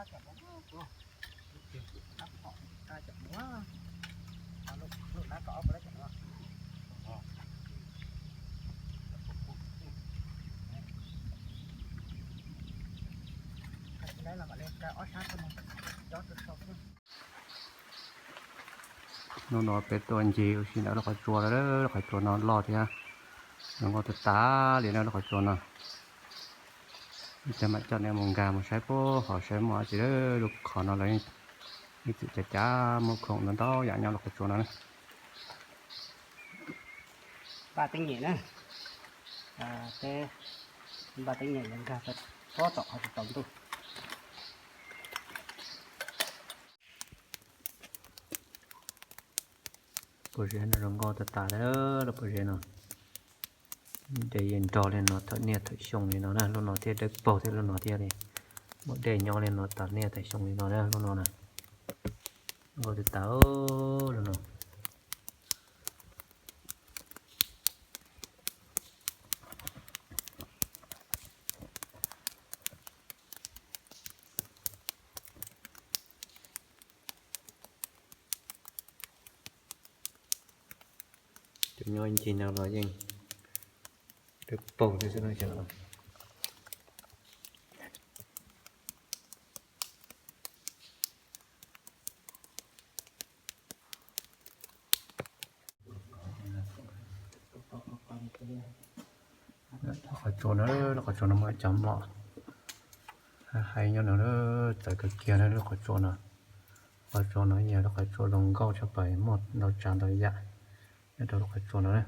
Hnub no peb tuaj ncig ua si ntawm lub qhov tsua no, lub qhov tsua no loj thiab zoo nkauj tas tas li na lub qhov tsua no. Ces mam coj nej mus nkag mus saib puag hauv saib muaj dab tsi. Lub qhov no los yeej txwm cav cav muaj khoom ntau ntau yam nyob lub qhov tsua no na. Npaj teeb nyem na, peb npaj teeb nyem yuav nkag rau tom qhov tsis tsaus ntuj. Pob zeb no zoo nkauj tas tas li, lub pob zeb no. Dej yeej nrog li no thawm niaj thawm xyoo li no na, lub no thiaj dawb paug thiab lub no thiab li. Muaj dej nyob li no tas niaj tas xyoo li no na, lub no na. Nkauj tas tas lub no. Cov nyob ncig no los yeej dawb paug thiab xwb no. Lub qhov tsua no, lub qhov tsua no muaj cov mlom hais nyob no, txawv kawg kiag na lub qhov tsua no. Qhov tsua no yog lub qhov tsua zoo nkauj tshaj plaws, muaj ntau tsav ntau yam nyob rau lub qhov tsua no na.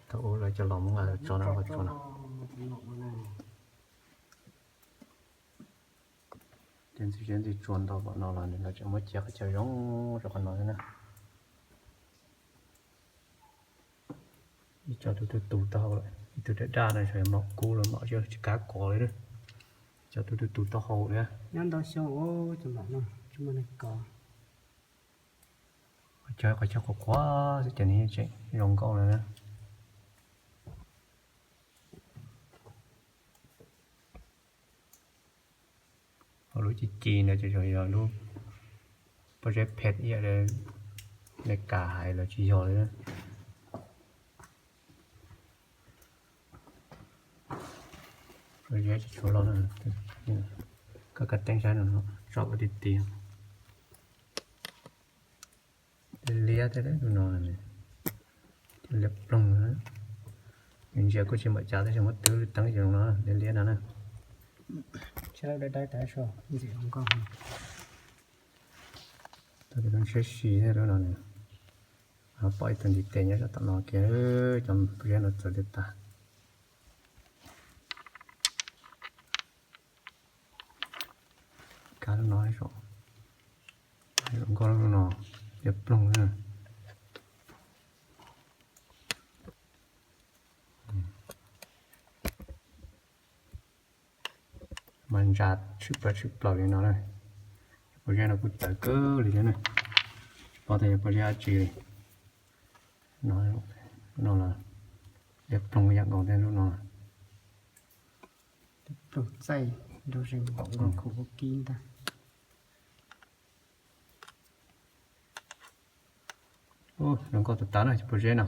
Thaum ub lawv cov laus Hmoob tso no qhov tsua no. Tej ntxhib zeb ntxhib tsua ntau npaum no los nws tseem muab cia qhov chaw zoo rau qhov no xwb na. Ib co tub tub tus taub hau lawm, ib tug daj daj no, mlom kub los mlom tsis kav kov li. Ib co tub tub tus taub hau li. Nyob ntau xyoo cov mlom no tsis muaj neeg kov. Qhov chaw, qhov chaw qhuav qhuav xwb ces nws yeej tseem zoo nkauj no na. Ho lub ci ci ntawd ces yog lub pob zeb phem ib yam li Meskas hais los tsis yog li. Pob zeb tsis tshua loj na. Koj kab teeb saib no, tsom ua ti ti. Liab liab thiab lub no, liab ploog. Nws ntsia kuj tsis npaum cas tab sis muab twb lub teeb zoo no liab liab no na. Tau tus siab si thiab lub no. Pom ib tug ntiv tes nyob saum tom no kiag, cov pob zeb no txawv tiag tas. Kab lub no, zoo nkauj lub no, liab ploog. Mas ntsa tshwm plaws tshwm plaws li no na. Pob zeb no kuj txawv kawg li thiab na. Tsis paub tias yog pob zeb dab tsi li. No, lub no los liab ploog yam nkaus thiab lub no. Ploog txaij nrog zeeg nkaus nkauj khuv kub kib ntag. Zoo nkauj tas tas na cov pob zeb no.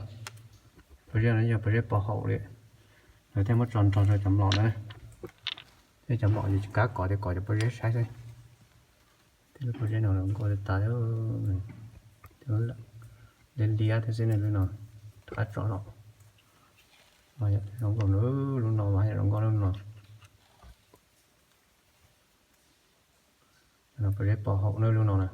Pob zeb no yog pob zeb pos haum li. Lawv thiaj muab tso nrog rau cov mlom na. Thiab cov mlom ces tsis kav kov ces kov cov pob zeb saib xwb. Thiab lub pob zeb no zoo nkauj tas tas, liab liab thiab xwb ne lub no. Rov qab tsom los. Zoo nkauj lub no mas zoo nkauj lub no. Pob zeb pos haum na lub no na.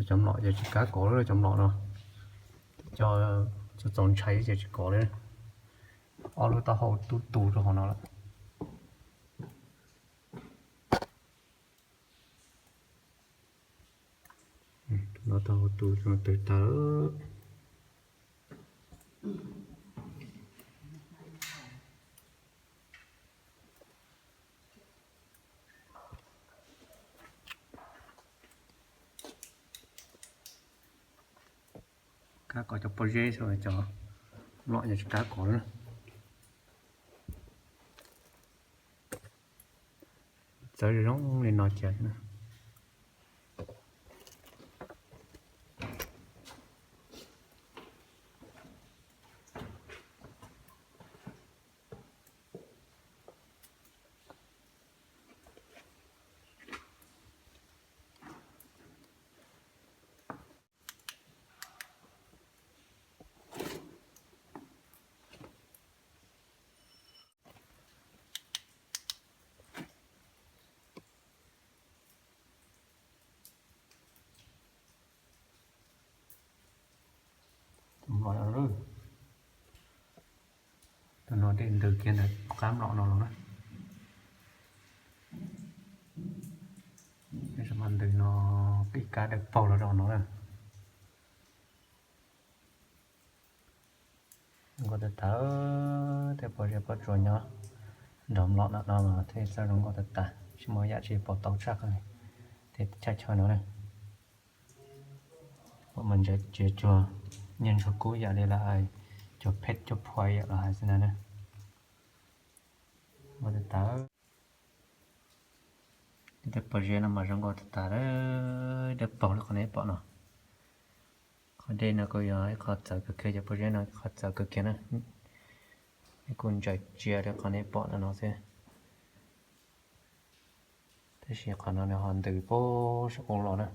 Cov mlom ces tsis kav kov lawm cov mlom no. Cov txaus ntshai ces tsis kov li. Ob lub taub hau tub tu rau hauv no lawm. No taub hau tu tawg tag. Kab kov cov pob zeb xwb, cov mlom yeej tsis kab kov li. Txawv zoo li no cia. Tus no dej ntws kiag ntawm qab mlom no los na. Ntws no ib kab dawb paug los rau no na. Zoo nkauj tas tas, tej pob zeb pob tsuas nyob nrog mlom no no mas thiaj txawj zoo nkauj tas tas, tsis muaj yam tsis pom tau tshaj qhov tej chaw chaw no na. Pom mas ntsaim tsiav cuag nyiaj ntsuag kub yam li lawv hais, cuag phej cuag phuam yam lawv hais xwb na. Nkauj tas tas. Tej pob zeb no mas zoo nkauj tas tas, dawb paug li qhov nej pom no. Qhov dej no kuj yog ib qho txawv kawg kiag, cov pob zeb no qhov txawv kawg kiag na. Kuj ntsaim tsiav li qhov nej pom no no xwb. Tab sis qhov no nws ho ntws puag saum ub los na.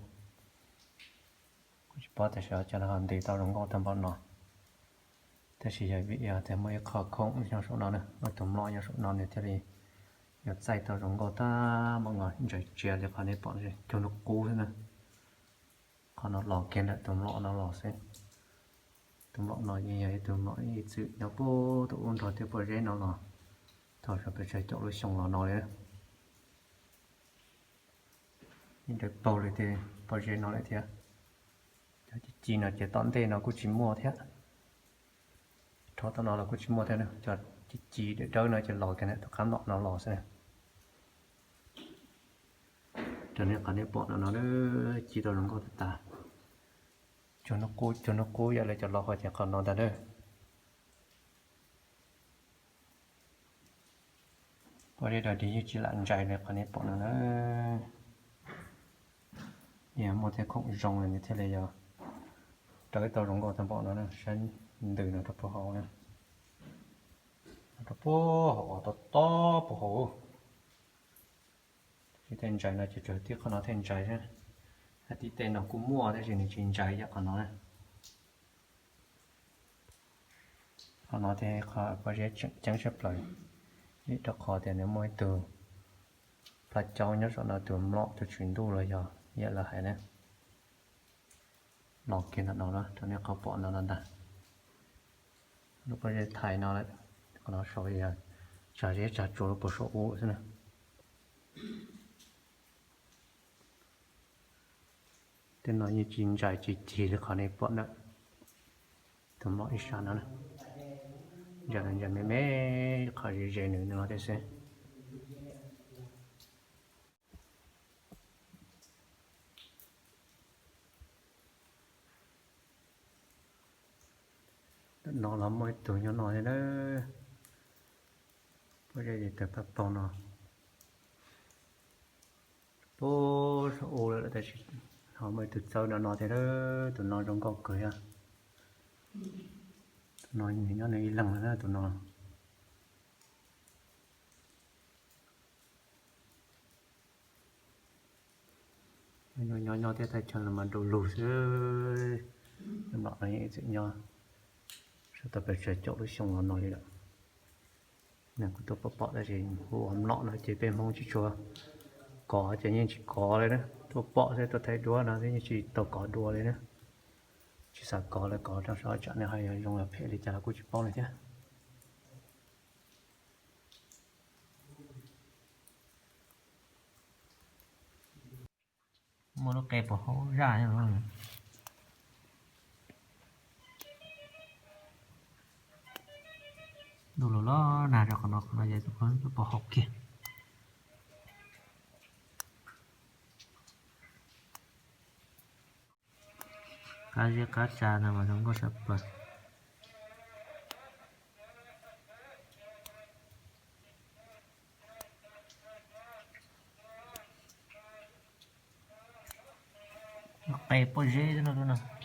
Kuj tsis paub tias xyov cas nws ho ntws tau zoo nkauj tag npaum no. Tab sis yog vim yog tias muaj ib qho khoom nyob saum no na, muaj tus mlom nyob saum no nws thiaj li yuav txaij tau zoo nkauj tag npaum no, ntsaim tsiav li qhov nej pom cuag hnub qub xwb na. Qhov no los kiag ntawm tus mlom no los xwb. Tus mlom no yeej yog ib tug mlom ib txwm nyob puag tom ub nrog tej pob zeb no los tau pes tsawg caum lub xyoo los no li. Yeej dawb paug li tej pob zeb no lawm thiab. Cov ci ci no ces tom ntej no kuj tsis muaj thiab. Rho tom no los kuj tsis muaj thiab na. Cov ci ci dawb dawb no ces los kiag ntawm tus qab mlom no los xwb na. Raws li qhov nej pom no no, ci tau zoo nkauj tas tas. Cuag hnub qub, cuag hnub qub yam li cov laus hais tias qhov no ntag na. Pob zeb dog dig yeej tsis lam ntsais li qhov nej pom no na. Yog muaj tej khoom zoo li nws thiaj li yog rawv tau zoo nkauj tag npaum no na, saib ntws no rau puag hauv na. Rau puag hauv, tob tob puag hauv. Tab sis tej ntsais no ces tsuas tib qhov no thiaj ntsais xwb. Hais tias tej no kuj muaj tab sis nws tsis ntsais yam qhov no na. Qhov no thiaj qhov pob zeb tseem ceeb tshaj plaws, vim rau qhov tias nws muaj ib tug plab caub nyob saum no, tus mlom tus tswv ntuj los yog yam lawv hais na. Los kiag ntawm no na, rau nej qhov pom no no ntag. Lub pob zeb thaiv no lawm, qhov no sau yog tsag zeb tsag tsuas lub puag saum ub xwb na. Tej no yeej tsis ntsais tsis cig li qhov nej pom ntawm tus mlom ib sab no na. Ntsais los ntsais me me qhov ze ze nws no thiab xwb. Ntawm no los muaj ib tug nyob no thiab na. Pob zeb tawg pab paug no. Puag saum ub lawm tab sis ho muaj ib tug txawb no no thiab, tus no zoo nkauj kawg thiab. Tus no nws nyob nws ib leeg na tus no. Nyob nyob nyob thiab thaj chaw no mas du lug xwb. Mlom no yeej txwm nyob sab tau pes tsawg caum lub xyoo los no li lawm. Nws kuj tuaj pom pom tab sis hu ua mlom no ces peb Hmoob tsis tshua kov ces yeej tsis kov li na. Tuaj pom xwb, tuaj thaij duab no xwb, yeej tsis tau kov dua li na. Tsis xav kov lawv kov rau sov tsam nws ho yog zoo los phem li cas los kuj tsis paub li thiab. Muaj lub qe puas hauv zaj nyob no. Ntuj los los nag rau qhov no, qhov no yog tus puas hauv kiag. Qab zeb qab tsa no mas zoo nkauj sab plaws. Qe pob zeb no no.